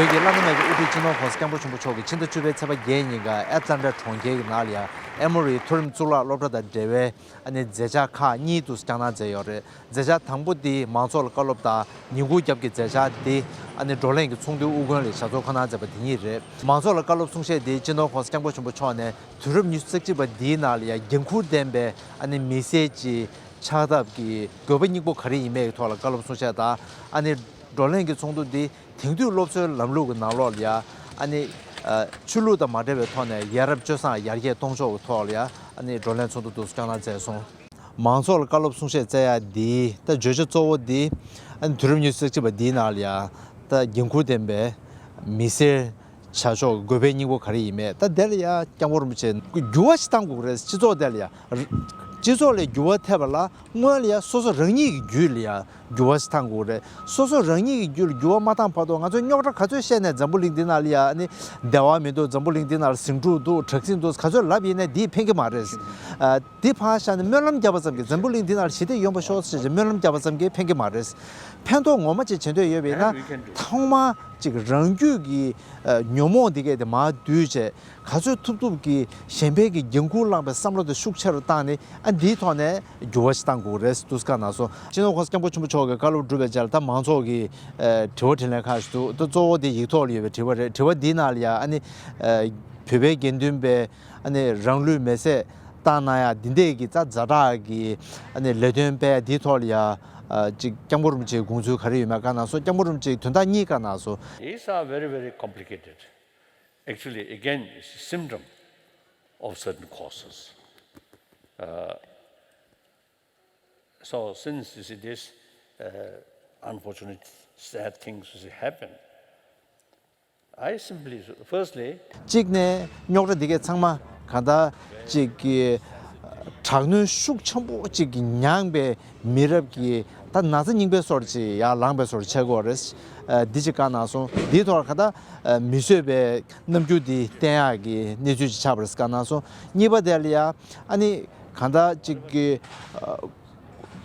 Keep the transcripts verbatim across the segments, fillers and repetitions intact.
གི་བླ་ན་མེད་པའི་དབུ་ཁྲིད་སྤྱི་ནོར་༸གོང་ས་༸སྐྱབས་མགོན་ཆེན་པོ་མཆོག་གིས་ཕྱི་ཟླ་བཅུ་པའི་ཚེས་པ་བརྒྱད་ཉིན་ཀ་ཨེཊ་ལན་ཊ་གྲོང་ཁྱེར་གྱི་ནང་ལ་ཡང་ཨེ་མོ་རི་མཐོ་རིམ་གཙུག་ལག་སློབ་གྲྭ་དང་འབྲེལ་བའི་ཨ་ནི་མཛད་འཆར་ཁག་གཉིས་འདུག་སེ་བསྐྱངས་གནང་མཛད་ཡོད་རེད། མཛད་འཆར་དང་པོ་འདི་མང་ཚོགས་ལ་བཀའ་སློབ་དང་ཉིན་གུང་རྒྱབ་ཀྱི་མཛད་འཆར་འདི་ཨ་ནི་བགྲོ་གླེང་གི་ཚོགས་འདུའི་དབུ་དགོན་ལ་ཞལ་འཛོམས་ཁོ་ན་མཛད་པ་དེ་ཉིད་རེད། མང་ཚོགས་ལ་བཀའ་སློབ་གསུང་བཤད་འདི་སྤྱི་ནོར་༸གོང་ས་༸སྐྱབས་མགོན་ཆེན་པོ་མཆོག་ནས་དུས་རབས་ཉི་ཤུ་རྩ་གཅིག་པ་འདིའི་ནང་ལ་ཡང་འགན་འཁུར་ལྡན་པའི་ཨ་ནི་མི་སེར་གྱི་ཕྱག་ཐབས་ཀྱི་དགོས་པ་སྙིང་པོ་ག་རེ་ཡིན་མིན་གྱི་ཐོག་ལ་བཀའ་སློབ་གསུང་བཤད་དང་། ཨ་ནི་བགྲོ་གླེང་གི་ཚོགས་འདུ་འདི་དེང་དུས་སློབ་གསོའི་ལམ་ལུགས་ཀྱི་ནང་ལོགས་ལ་ཡང་ཨ་ནི་ཆོས་ལུགས་དང་མ་འབྲེལ་བའི་ཐོག་ནས་ཡ་རབས་སྤྱོད་བཟང་ཡར་རྒྱས་གཏོང་ཕྱོགས་ཀྱི་ཐོག་ལ་ཡང་ཨ་ནི་བགྲོ་གླེང་ཚོགས་འདུ་འདུག་སེ་བསྐྱངས་གནང་མཛད་སོང་། མང་ཚོགས་ལ་བཀའ་སློབ་གསུང་བཤད་སྩལ་ཡ་འདི་ད་བརྗོད་བྱ་གཙོ་བོ་འདི་ཨ་ནི་དུས་རབས་ཉི་ཤུ་རྩ་གཅིག་པ་འདིའི་ནང་ལ་ཡང་ད་འགན་འཁུར་ལྡན་པའི་མི་སེར་བྱ་ཕྱོགས་དགོས་པའི་སྙིང་པོ་ག་རེ་ཡིན་མེད། ད་དེ་ལ་ཡང་སྐྱབས་མགོན་རིན་པོ་ཆེ་འགྱུར་བ་ཞིག་གཏང་དགོས་རེད། སྤྱི་ཚོགས་དེ་ལ་ཡང་སྤྱི་ཚོགས་ལ་འགྱུར་བ་ཐེབས་པ་ལ་སྔོན་ལ་ཡང་སོ་སོ་རང་ཉིད་ཀྱི་རྒྱུད་ལ་ཡང་འགྱུར་བ་ཞིག་གཏང་དགོས་རེད། སོ་སོ་རང་ཉིད་ཀྱི་རྒྱུད་ལ་འགྱུར་བ་མ་བཏང་བར་དུ་ང་ཚོས་རྙོག་དྲ་ག་ཚོད་བཤད་ནས་འཛམ་བུ་གླིང་འདི་ནང་ལ་ཡང་ནི་བདེ་བ་མི་འདུག་འཛམ་བུ་གླིང་འདི་ནང་ལ་ཟིང་འཁྲུག་འདུག་དྲག་ཟིང་འདུག་ག་ཚོད་ལབ་ཡིན་ནའི་འདིས་ཕན་གྱི་མ་རེད། ཨ། འདི་ཕར་བཞག་ནས་སྨོན་ལམ་བརྒྱབ་པ་ཙམ་གྱིས་འཛམ་བུ་གླིང་འདི་ནང་ལ་ཞི་བདེ་ཡོང་བ་ཤོག་ཟེར་བྱས་སྨོན་ལམ་བརྒྱབ་པ་ཙམ་གྱིས་ཕན་གྱི་མ་རེད། ཕན་ཐོགས་ངོ་མ་ཅིག་བྱེད་འདོད་ཡོད་པ་ཡིན་ན། ཐོག་མར་ཅིག་རང་རྒྱུད་ཀྱི་ཨ་ཉོན་མོངས་འདི་གས་དེ་མར་བསྡུས་བྱས། ག་ཚོད་ཐུབ་ཐུབ་ཀྱིས་གཞན་ཕན་གྱི་འགན་འཁུར་བླངས་པའི་བསམ་བློ་དེ་ཤུགས་ཆེ་རུ་བཏང་ནས། ཨ། འདིའི་ཐོག་ནས་འགྱུར་བ་ཞིག་གཏང་དགོས་རེད་འདུག་སེ་བཀའ་གནང་སོང་། སྤྱི་ནོར་༸གོང་ས་༸སྐྱབས་མགོན་ཆེན་པོ་མཆོག་གིས་བཀའ་སློབ་བསྒྲུབས་པའི་རྗེས་ལ་ད་མང་ཚོགས་ཀྱི་ཨ་དྲི་བ་དྲིས་ལན་ཁག་ཞིག་འདུག་ད་གཙོ་བོ་དེ་ཡིག་ཐོག་ལ་ཡོད་པའི་དྲི་བ་རེད། དྲི་བ་འདིའི་ནང་ལ་ཡང་ཨ་ནི་ཨ་བོད་པའི་དགེ་འདུན་པའི་ཨ་ནི་རང་ལུས་མེར་སྲེག་བཏང་གནང་ཡ་འདི་འདྲས་ཀྱི་ད་ཛ་དྲག་གི་ཨ་ནི་ལས་དོན་སྤེལ་ཡ་འདིའི་ཐོག་ལ་ཡང་ཨ་ཅིག་སྐྱབས་མགོན་རིན་པོ་ཆེའི་དགོངས་ཚུལ་ག་རེ་ཡོད་མེད་བཀའ་གནང་སོང་། སྐྱབས་མགོན་རིན་པོ་ཆེས་དོན་དག་གཉིས་བཀའ་གནང་སོང་། These are very, very complicated. Actually, again, it's a symptom of certain causes. Uh, so, since you see this uh, unfortunate, sad things you see happen, I simply, firstly, གཅིག་ནས་རྙོག་དྲ་འདི་གས་ཚང་མ་གང་ལྟར་ཅིག་གི་དྲག་གནོན་ཤུགས་ཆེན་པོ་ཅིག་གིས་མྱངས་པའི་མི་རབས་ཀྱི་ད་ན་ཚ་རྙིང་པའི་སོར་ཅིག་ཡར་ལངས་པའི་སོར་ཆགས་ཀྱི་ཡོད་རེད། ཨ། འདི་ཅིག་བཀའ་གནང་སོང་། འདིའི་ཐོག་ག་ད་ཨ་མི་བཟོད་པའི་རྣམ་འགྱུར་འདི་བསྟན་ཡག་གི་གནས་ཚུལ་ཅིག་ཆགས་པ་རེད་བཀའ་གནང་སོང་། གཉིས་པ་དེ་ལ་ཡ་ཨ་ནི་གང་ལྟར་ཅིག་གི་ཨ་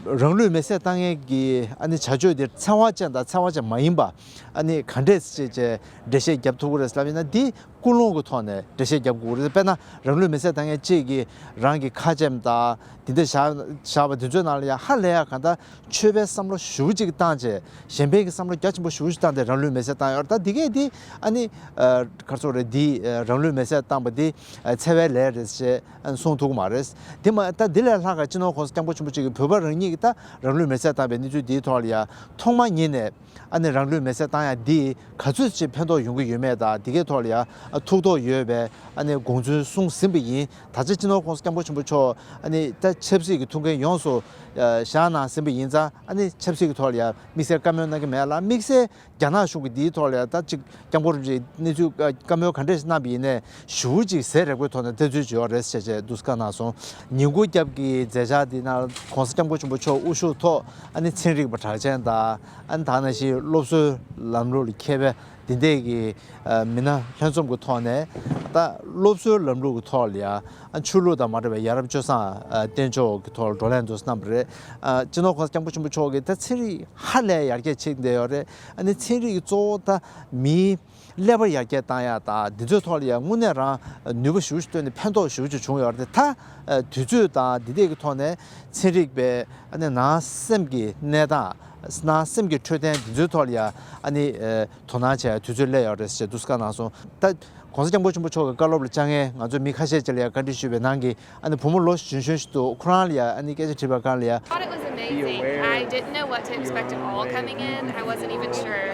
རང་ལུས་མེར་སྲེག་བཏང་མཁན་གྱི་ཨ་ནི་བྱ་སྤྱོད་འདི་འཚེ་བ་ཅན་དང་འཚེ་བ་ཅན་མ་ཡིན་པ་ཨ་ནི་ག་འདྲས་ཅིག་བྱས་འགྲེལ་བཤད་རྒྱབ་ཐུབ་ཀྱི་རེད་ལབ་ཡིན་ན། འདི་ཀུན་སློང་གི་ཐོག་ནས་འགྲེལ་བཤད་རྒྱབ་དགོས་ཀྱི་རེད། དཔེར་ན་རང་ལུས་མེར་སྲེག་བཏང་མཁན་གཅིག་གིས་རང་གི་ཁ་ཆེམས་དང་འདི་འདྲ་བཞག་བཞག་པ་འདི་ཚོའི་ནང་ལ་ཡང་ཧ་ལས་ཡ་གང་ལྟར་ཆོས་པའི་བསམ་བློ་ཞེ་པོ་ཅིག་བཏང་བྱས། གཞན་ཕན་གྱི་བསམ་བློ་རྒྱ་ཆེན་པོ་ཞེ་པོ་ཅིག་བཏང་སྟེ་རང་ལུས་མེར་སྲེག་བཏང་ཡོད་རེད། ད་འདི་གས་འདི་ཨ་ནི་ཨ་ག་རེ་ཟེར་དགོས་རེད། འདི་ཨ་རང་ལུས་མེར་སྲེག་བཏང་པ་འདི་ཨ་འཚེ་བའི་ལས་རེད་ཅེས་ཨ་གསུང་ཐུབ་ཀྱི་མ་རེད། འདི་མ་ད་འདི་ལས་ལྷག་ག་སྤྱི་ནོར་༸གོང་ས་༸སྐྱབས་མགོན་ཆེན་པོ་མཆོག་གིས་བོད་པ་རང་ཉིད་ཀྱིས་ད་རང་ལུས་མེར་སྲེག་བཏང་པའི་གནས་ཚུལ་འདིའི་ཐོག་ལ་ཡ་ཐོག་མ་ཉིད་ནས་ཨ་ནི་རང་ལུས་མེར་སྲེག་བཏང་ཡ་འདིས་ག་ཚོད་ཅིག་ཕན་ཐོགས་ཡོང་གི་ཡོད་མེད་དང་། འདི་གའི་ཐོག་ལ་ཡ་ཨ་ཐུགས་དོགས་ཡོད་པའི་ཨ་ནི་དགོངས་ཚུལ་གསུངས་ཟིན་པ་ཡིན། ད་ཆ་སྤྱི་ནོར་༸གོང་ས་༸སྐྱབས་མགོན་ཆེན་པོ་མཆོག་ཨ་ནི་ད་ཆབ་སྲིད་ཀྱི་ཐུགས་འགན་ཡོངས་སུ་ཨ་བཞག་གནང་ཟིན་པ་ཡིན་ཙང་། ཨ་ནི་ཆབ་སྲིད་ཀྱི་ཐོག་ལ་ཡ་དམིགས་བསལ་བཀའ་མོལ་གནང་གི་མེད་ལ། དམིགས་བསལ་རྒྱ་ནག་གཞུང་གིས་འདིའི་ཐོག་ལ་ཡ་ད་ཅིག་སྐྱབས་མགོན་རིན་པོ་ཆེའི་གནས་ཚུལ་བཀའ་མོལ་ག་འདྲས་ཤིག་གནང་པ་ཡིན་ནའི་ཞེ་པོ་ཅིག་ཟས་རེག་པོའི་ཐོག་ནས་ལྟ་ཚུལ་ཅིག་ཡོད་རེད་ཟེར་བྱས་འདུག་སེ་བཀའ་གནང་སོང་། ཉིན་གུང་རྒྱབ་ཀྱི་མཛད་འཆར་འདི་ནང་༸གོང་ས་༸སྐྱབས་མགོན་ཆེན་པོ་མཆོག་དབུ་བཞུགས་ཐོག་ཨ་ནི་ཚན་རིག་པ་གྲགས་ཅན་དང་། ཨ་ནི་ད་ག་ནང་བཞིན་སློབ་གསོའི་ལམ་ལུགས་ལ་མཁས་པའི་འདི་འདྲས་ཀྱི་ཨ་མི་སྣ་ལྷན་འཛོམས་ཀྱི་ཐོག་ནས། ད་སློབ་གསོའི་ལམ་ལུགས་ཀྱི་ཐོག་ལ་ཡ་ཨ་ཆོས་ལུགས་དང་མ་འབྲེལ་བའི་ཡ་རབས་སྤྱོད་བཟང་ཨ་བསྟེན་ཕྱོགས་ཀྱི་ཐོག་ལ་བགྲོ་གླེང་འདུག་སེ་གནང་བ་རེད། ཨ་སྤྱི་ནོར་༸གོང་ས་༸སྐྱབས་མགོན་ཆེན་པོ་མཆོག་གིས་ད་ཚན་རིག་ཧ་ལས་ཡར་རྒྱས་ཕྱིན་བསྡད་ཡོད་རེད། ཨ་ནི་ཚན་རིག་གིས་གཙོ་བོ་ད་མིའི་ཀླད་པ་ཡར་རྒྱས་བཏང་ཡ་དང་འདི་ཚོའི་ཐོག་ལ་ཡ་དངོས་གནས་རང་ནུས་པ་ཞེ་པོ་ཅིག་བཏོན་ནས་ཕན་ཐོགས་ཞེ་པོ་ཅིག་བྱུང་ཡོད་རེད། ད་ཨ་དུས་ཚོད་དང་འདི་འདྲས་ཀྱི་ཐོག་ནས་ཚན་རིག་པའི་ཨ་ནི་ནང་སེམས་ཀྱི་གནས་སྟངས། ནང་སེམས་ཀྱི་འཕྲོད་བསྟེན་འདི་ཚོའི་ཐོག་ལ་ཡ་ཨ་ནི་ཨ་དོ་སྣང་བྱས་དུས་ཚོད་སླེབས་ཡོད་རེད་ཅེས་འདུག་སེ་བཀའ་གནང་སོང་། ད་༸གོང་ས་༸སྐྱབས་མགོན་ཆེན་པོ་མཆོག་གི་བཀའ་སློབ་ལ་བཅར་མཁན་ང་ཚོ་མི་ཁ་ཤས་ཅིག་ལ་ཡ་བཀའ་འདྲི་ཞུས་པའི་ནང་གི་ཨ་ནི་བུ་མོ་ལོ་གཞོན་གཞོན་ཞིག་འདུག་ཁོ་རང་ལ་ཡ་ཨ་ནི་སྐད་ཆ་དྲིས་པའི་སྒང་ལ་ཡ། Thought it was amazing. I didn't know what to expect at all coming in. I wasn't even sure,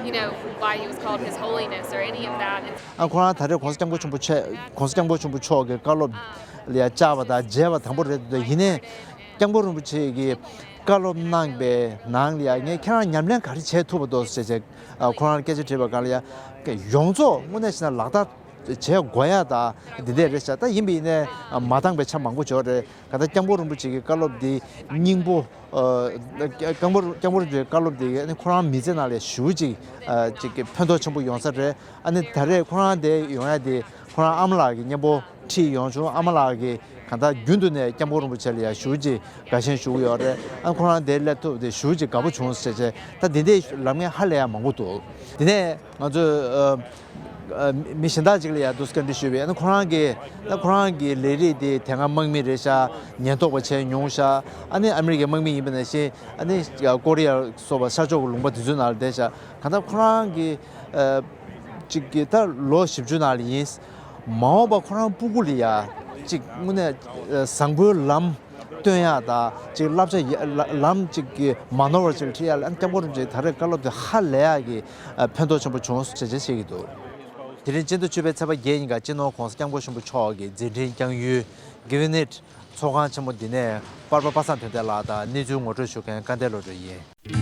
you know, why he was called His Holiness or any of that. ཨ་ཁོ་རང་ད་རེས་༸གོང་ས་༸སྐྱབས་མགོན་ཆེན་པོ་མཆོག་༸གོང་ས་༸སྐྱབས་མགོན་ཆེན་པོ་མཆོག་གི་བཀའ་སློབ་ལ་ཡ་བཅར་བ་དང་མཇལ་བ་དང་པོ་རེད་འདུག་ཡིན་ནའི་༸སྐྱབས་མགོན་རིན་པོ་ཆེ་གིས་བཀའ་སློབ་གནང་པའི་ནང་ལ་ཡ་ངས་ཁྱེད་རང་ཉམས་ལེན་ག་རེ་བྱས་ཐུབ་པ་འདུག་ཟེར་བྱས་ཨ་ཁོ་རང་ལ་སྐད་ཆ་དྲིས་པའི་སྒང་ལ་ཡ་ཡོངས་རྫོགས་དངོས་གནས་བྱས་ན་ལག་བསྟར་བྱེད་དགོས་ཡ་ད་འདི་འདྲས་རེད་ཤག་ད་ཡིན་པ་ཡིན་ནའི་མ་འདང་པའི་ཆ་མང་པོ་ཅིག་ཡོད་རེད། གང་ལྟར་༸སྐྱབས་མགོན་རིན་པོ་ཆེ་གི་བཀའ་སློབ་འདི་སྙིང་པོ་ཨ་༸སྐྱབས་མགོན་༸སྐྱབས་མགོན་རིན་པོ་ཆེའི་བཀའ་སློབ་འདི་ཨ་ནི་ཁོ་རང་མི་ཚེ་ནང་ལ་ཞེ་པོ་ཅིག་ཨ་ཅིག་གི་ཕན་ཐོགས་ཆེན་པོ་ཡོང་ས་རེད། ཨ་ནི་ད་རེས་ཁོ་རང་དེ་ཡོང་ཡ་དེ་ཁོ་རང་ཨ་མ་ལགས་ཀྱི་མཉམ་པོ་ ཁྲིད་ཡོང་བྱུང་། ཨ་མ་ལགས་ཀྱིས་གང་ལྟར་རྒྱུན་དུ་ནས་སྐྱབས་མགོན་རིན་པོ་ཆེ་ལ་ཡང་ཞེ་པོ་ཅིག་དགའ་ཞེན་ཞུ་གི་ཡོད་རེད། ཨ་ཁོ་རང་འདིར་སླེབས་ཐུབ་དེ་ཞེ་པོ་ཅིག་དགའ་པོ་བྱུང་ཟེར་བྱས། ད་འདི་འདྲའི་ལབ་མཁན་ཧ་ལས་ཡ་མང་པོ་འདུག་དེ་ནས་ང་ཚོས་ཨ་ཨ་མི་གཞན་དག་ཅིག་ལ་ཡང་འདུག་སེ་བཀའ་འདྲི་ཞུས་པས། ཨ་ནི་ཁོ་རང་གིས་ད་ཁོ་རང་གི་ལས་རིགས་དེ་དེ་སྔ་དམག་མི་རེད་ཤག་ཉེན་རྟོག་པ་བྱས་མྱོང་ཤག་ཨ་ནི་ཨ་མི་རི་ཀའི་དམག་མི་ཡིན་པ་ནང་བཞིན། ཨ་ནི་ཀོ་རི་ཡ་སོགས་པ་ཤར་ཕྱོགས་ཀྱི་ལུང་པ་དེ་ཚོའི་ནང་ལ་བསྡད་ཤག་གང་ལྟར་ཁོ་རང་གི་ཨ་ཅིག་གི་ད་ལོ་བཞི་བཅུ་ནང་ལ་ཡིན། མ་འོངས་པ་ཁོ་རང་སྤུ་གུ་ལ་ཡ་ཅིག་དངོས་གནས་ཨ་བཟང་པོའི་ལམ་སྟོན་ཡག་དང་། ཅིག་བསླབ་བྱ་ཡ་ལ་ལམ་ཅིག་གི་མ་ནོར་བ་ཅིག་ཁྲིད་ཡག་ལ། ཨ་ནི་སྐྱབས་མགོན་རིན་པོ་ཆེའི་ད་རེས་བཀའ་སློབ་དེ་ཧ་ལས་ཡག་གི་ཨ་ཕན་ཐོགས་ཆེན་པོ་བྱུང་ཟེར་བྱས་བཤད་ཀྱི་འདུག་དེ་རིང་སྤྱི་ཟླ་བཅུ་པའི་ཚེས་པ་བརྒྱད་ཉིན་ཀ་སྤྱི་ནོར་༸གོང་ས་༸སྐྱབས་མགོན་ཆེན་པོ་མཆོག་གི་མཛད་འཕྲིན་བསྐྱངས་ཡུལ་གི་ཝི་ནེཊ་ཚོགས་ཁང་ཆེན་མོ་འདི་ནས་པར་པ་པ་སངས་དོན་ལྡན་ལགས་དང་གནས་ཚུལ་ངོ་སྤྲོད་ཞུ་མཁན་སྐལ་ལྡན་བློ་གྲོས་ཡིན།